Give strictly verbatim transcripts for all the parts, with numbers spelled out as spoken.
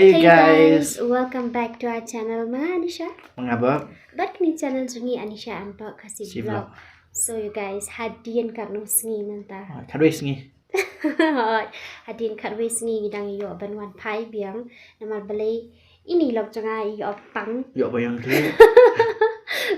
Hey guys, welcome back to our channel. Ma nga Anisha. Ma nga Bob. Bad kane channel jong ngi Anisha and Bob Khasi Vlog. So you guys, hadien katno sngi mynta? Ah, khatwei sngi. Hadien khatwei sngi ngi dang ïoh ban wan phai biang. Namar balei, ine i lok jong nga i ïoh pang. Ïoh ba ïong khlieh.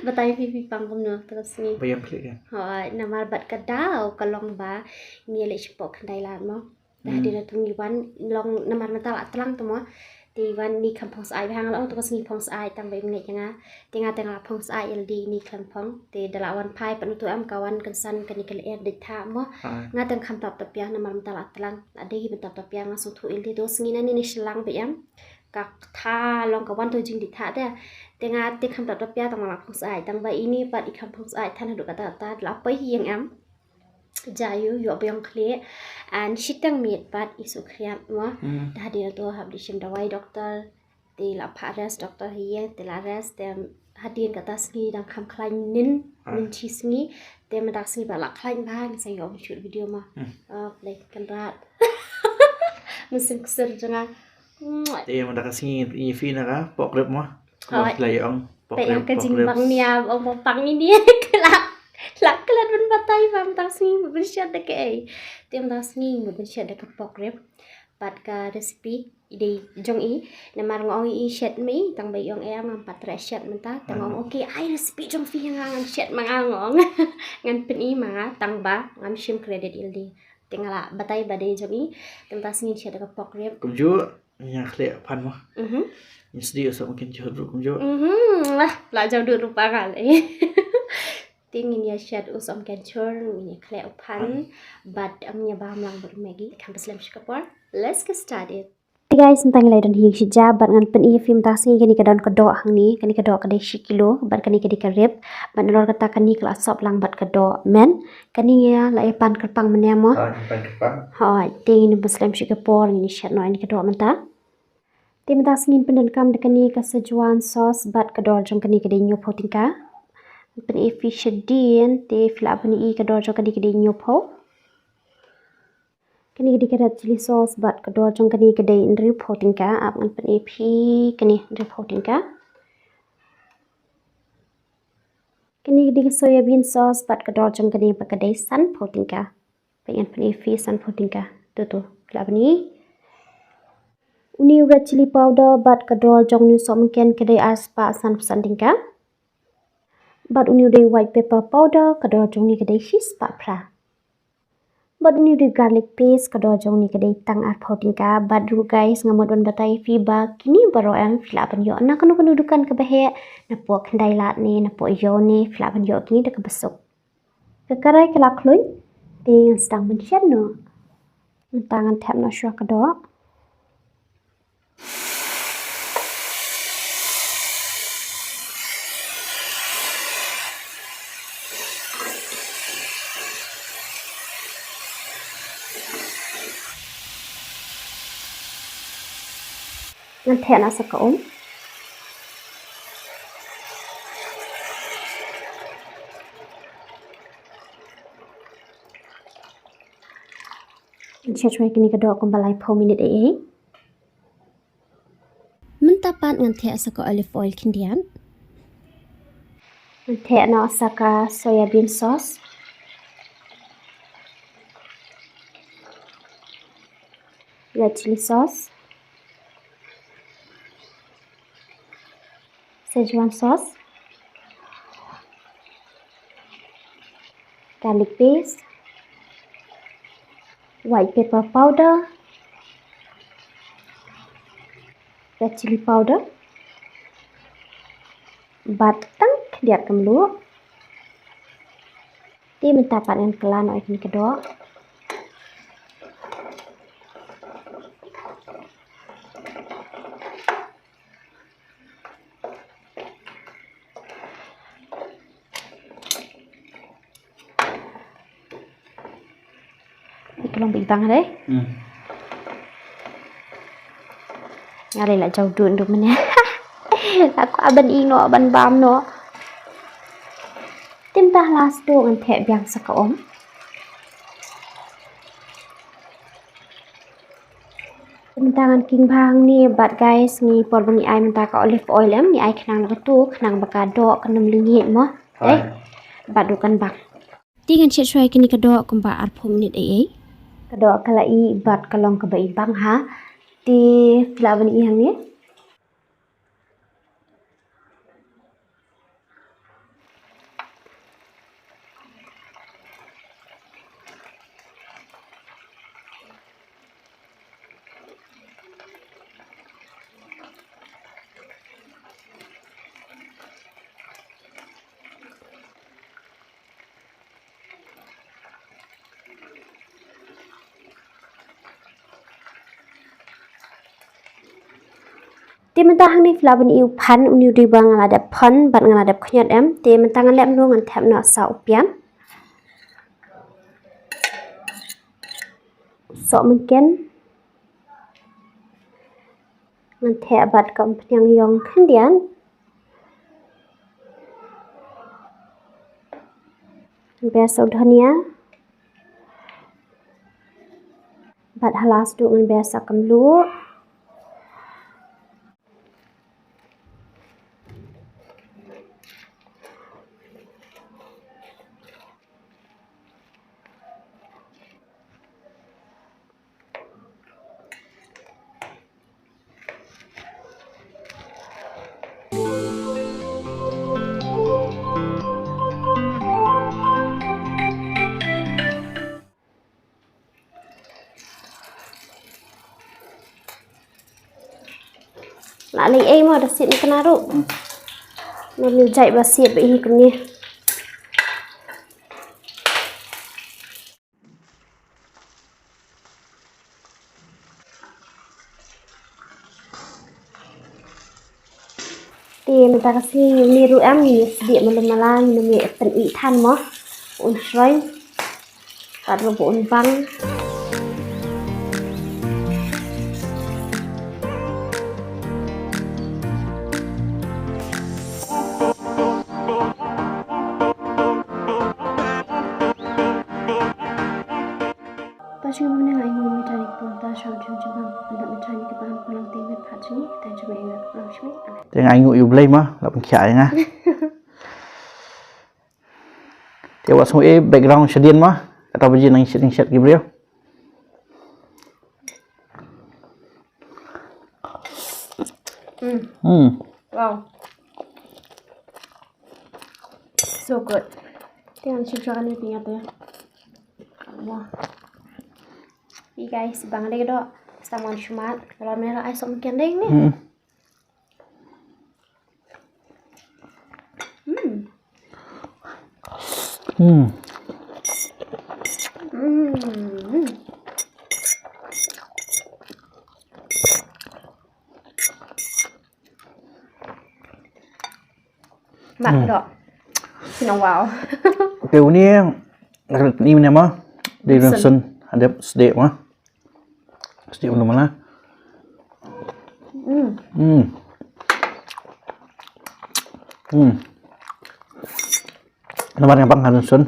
Batai phi phi pang kumno mynta ka sngi? Ba ïong khlieh ka. Hooid, namar bad ka daw ka long ba ngi leit shapoh khyndai lad mo. Te hadien nangta ngi wan long namar mynta la tlang te mo. Te wan ni kham phong syaid bha, nga la ong te ka sngi phong syaid tang ba i ngeit ïa nga. Te nga te nga la phong syaid ïalade ni khlem phong. Te da la wan phai pat uto em ka wan kynsan kane ka lyer dei thah mo. Nga te kham tap tap ïa namar mynta la tlang. La dei mynta tap tap ïa nga sngewthuh ïalade to sngi na ni ni shlang ba em. Ka thah long ka wan to jingdei thah te. Te nga te kham tap tap ïa tang ba la phong syaid tang ba ine pat i kham phong syaid than haduh katta katta la poi hi ïeng em. Jaiu ïoh ba ïong khlieh. And shiteng miet pat i suk khriat mo. Te hadien to hap dei shim dawai doktor. Te la phah rest doktor hi ïeng te la rest te hadien kata sngi dang kham khlaiñ nin. Nin shi sngi. Te mynta sngi ba la khlaiñ bha ngi sa ïoh ban shoot video mo. Oh, Blei Kynrad. Mynsiem ksur jong nga. Te mynta ka sngi i phi na ka pok rep mo. Hooid. Peit ïa ka jingbang nia, ong ba pang ine. Ka la, ka la klet ban batai ba mynta sngi mut ban shet da kaei. Te mynta sngi mut ban shet da ka pork rib. Bad ka recipe i dei jong i. Namar nga ong i shet mei, tang ba i ong em ngam pat treh shet mynta. Te nga ong okay, ai recipe jong phi ïa nga ngan shet ma nga nga ong. Ngan pyni ma nga tang ba ngam shim credit ïalade. Te nga la batai ba dei jong i. Te mynta sngi shet da ka pork rib. Kumjuh. Ngi ïa khleh u phan mo. Ngi sdie u sohmynken jhur ruh kumjuh. Lah, la jaw dud ruh pa nga lei. Te ngin ïa shet u sohmynken jhur, ngin ïa khleh u phan. Bad ngin ïa bam lang bad u Maggi. Kham pynslem sha ka por. Let's get started. Te guys, mynta ngi la don hi shi ja bad ngan pyni ïa phi mynta sngi kane ka don ka doh hangne, kane ka doh ka dei shi kilo bad kane ka dei ka rib. Bad nalor kata kane ka la sop lang bad ka doh men. Kane ngi la ïa pan kyrpang mynne mo. Ah, ngi pan kyrpang. Hooid, te ngin pynslem sha ka por ngin shet noh ïa kane ka doh mynta. Te mynta sngi ngin pyndonkam da kane ka Szechuan sauce bad ka dor jong kane ka dei hynñiewphew tyngka. Pyn-i phi shadien te phi lah ban i ka dor jong kane ka dei hynñiewphew. Kane ka dei ka red chili sauce bad ka dor jong kane ka dei hynriewphew tyngka, ap ngan pyn-i phi kane hynriewphew tyngka. Kane ka dei ka soya bean sauce bad ka dor jong kane ba ka dei sanphew tyngka. Peit ngan pyn-i phi sanphew tyngka. To to, phi lah ban i. Une u red chili powder bad ka dor jong une u sohmynken ka dei arspah sanphew san tyngka. Bad une u dei white pepper powder ka dor jong une ka dei shispah phra. Bad une u dei garlic paste ka dor jong une ka dei tang arphew tyngka. Bad ruh guys, nga mut ban batai ïa phi ba kine baroh em phi lah ban ïoh na kano kano dukan kaba heh, napoh khyndai lad ne napoh ïew ne phi lah ban ïoh kine da kaba suk. Ka karai ka la khluit, te ngan sdang ban shet noh. Mynta ngan thep noh shuwa ka doh. Ngan theh noh sa ka um. Ngan shet shuwa kine ka doh kumba laiphew minit ei ei. Mynta pat ngan theh sa ka olive oil khyndiat. Ngan theh noh sa ka soya bean sauce, red chili sauce, Szechuan sauce, garlic paste, white pepper powder, red chili powder, bad tang khyndiat ka mluh. Te mynta pat ngan kylla noh ïa kane ka doh. Ito long bintang deh. Hmm. Nga lei la jaw dun dum ne. Aku aban ino aban bam no. Te mynta last to ngan theh biang sa ka um. Mynta ngan king bha hangne bad guys, ngi por ba ngi ai mynta ka olive oil em, ngi ai khnang na katu, khnang ba ka doh kan ym lyngngiej mo. Te bad ruh kan bang. Te ngan shet shuwa ïa kane ka doh kumba arphew minit ei ei. Ka doh ka la ih bad ka long kaba ibang ha. Te phi lah ban ih hangne. Te mynta hangne phi lah ban ïohi u phan, une u dei ba nga la dep phan bad nga la dep khñiot em. Te mynta ngan leh kumno, ngan thep noh sa u pian, sohmynken, ngan thep bad ka umphniang ïong khyndiat. Ngan ber sa u dhania. Bad ha last ruh ngan ber sa ka mluh. La lei ei mo, da siat na kane ruh. Mo, ngi jait ba siat ba ih kumne. Te mynta ka sngi ne ruh em, ngi sdieh malu mala, ngi ym ïa pynïeh than mo. Un shroi bad ruh ba un bang. Ta shu mane ngai ngu mi tani pun ta shu jum jum bang, pun ta mi tani ke bang pulang te mi phat sini, ta jum ngai ngai pulang sini. Te ngai ngu ïa u Blei ma la pynkhia ïa nga. Te wat sngew e background shadien ma, kata ba jin nang shet nang shet ki briew. Hmm. Hmm. Wow. So good. Te ngan shu jwan ni pynïa te. Wah. Hey guys, bang dei ka doh. Sa mon shumat. Kalau merah ai sok mungkin dei ni. Hmm. Hmm. Hmm. Hmm. Mat doh. Sino wow. Te uni ni mane ma. Dei rynsun hadap sdeh ma. Sdeh uni mana. Hmm. Hmm. Hmm. Namar nga bang rynsun.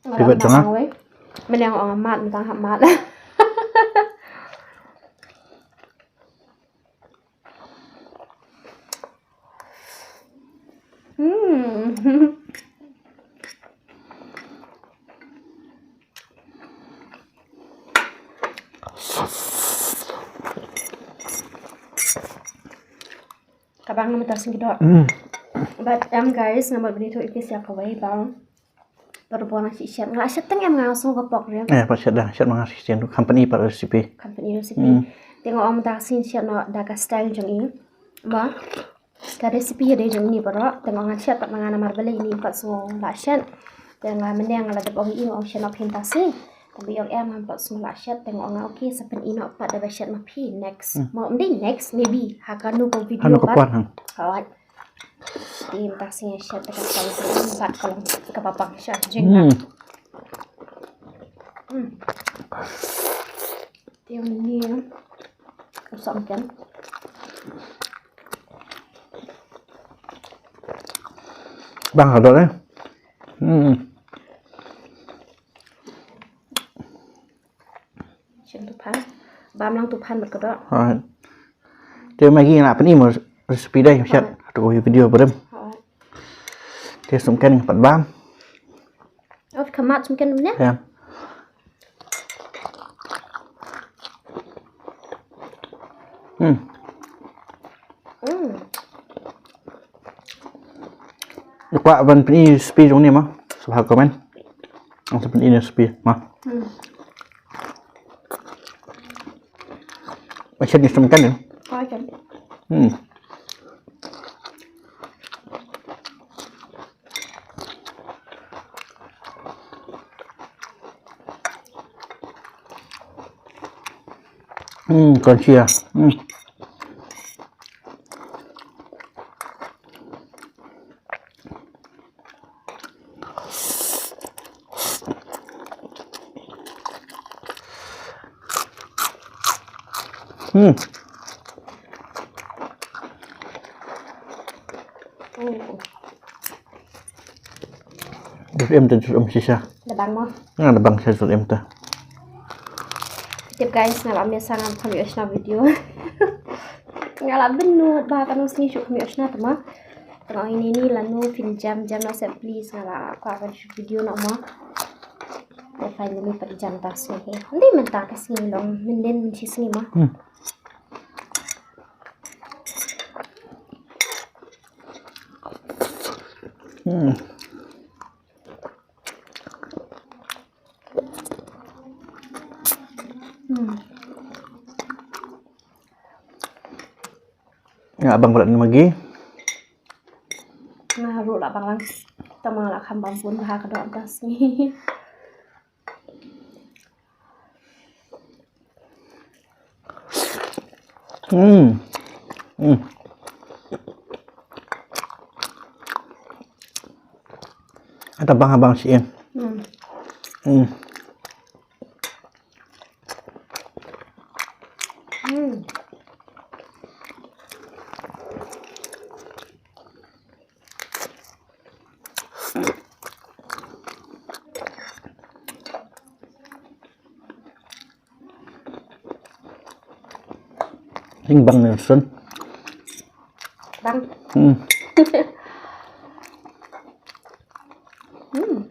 Favorite jong nga. Mane nga ong mat, mane hap mat. Hmm. Ka bang namar ta sing doh. Hmm. But em guys, namar bini tu ipis ya kawai bang. Baru buang nasi shet. Nga shet teng em nga song ka pok riam. Eh, pat shet dah, shet ma nga shisien tu company pat recipe. Company recipe. Hmm. Tengok om dah sin shet no dah ka style jong i. Ba. Ka recipe ïa dei jong ini baroh. Tengok nga shet pat ma nga namar balei ini pat song la shet. Tengok nga mending nga la dep ong i ong shet no phin ta si. Tapi ong em pat song la shet tengok nga okay sa pyn ino pat da ba shet ma phi next. Hmm. Mo mending next maybe. Ha ka nu ko video pat. Hanu ka pat, hmm. Hawat. Te mynta ka sngi shet te ka sait te ym pat ka long kaba bang sha jingïap. Hmm. Hmm. Te uni u sohmynken. Bang ka doh eh. Hmm. Shim tu phan. Bam lang tu phan bad ka doh. Alright. Te Maggi nga la pyni mo recipe dei, shat. Alright. Tu video barim. Alright. Te sum kan pat bam. Of kamat sum kan ne? Ya. Hmm. Hmm. Kwah ban pyni recipe jong ni ma. Sa comment. Ang sa pyni recipe ma. Hmm. Macam ni sum kan ni. Oh, kan. Hmm. Hmm, crunchy ah. Hmm. Hmm. Hmm. Jus em te, jus em shisha. Da bang mo. Nga da bang shisha jus em te. Tip guys, nga la mih sa ngam kham ïoh shna video. Nga la bynnud ba ka nong sngi shu kham ïoh shna te mo. Tang oi ni ni lano phin jam jam na se please nga la kwah ban shoot video na mo. Te finally pat jam ta sngi. Ndi mynta ka sngi long myndin mynshi sngi mo. Hmm. Hmm. Hmm. Nga bang brat ni Maggi. Nga ruh la bang lang. Tang ma la kham bam bun bha ka doh mynta sngi. Hmm. Hmm. Ata bang bang shi in. Hmm. Hmm. Hmm. Ing bang Nelson. Bang. Hmm. Hmm.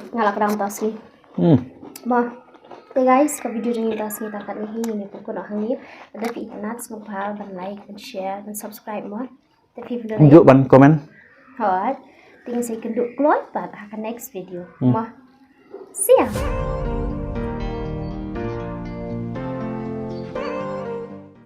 Nga la kdang ta sngi. Hmm. Mo. Te guys, ka video jong ngi ta sngi ta kat ni hi, ngi pun kut noh hangne. Lada phi itynnad sngewbha ban like, ban share, ban subscribe mo. Te phi video. Juk ban comment. Hooid. Te ngin sa ïakynduh kloi pat ha ka next video. Hmm. Mo. See ya.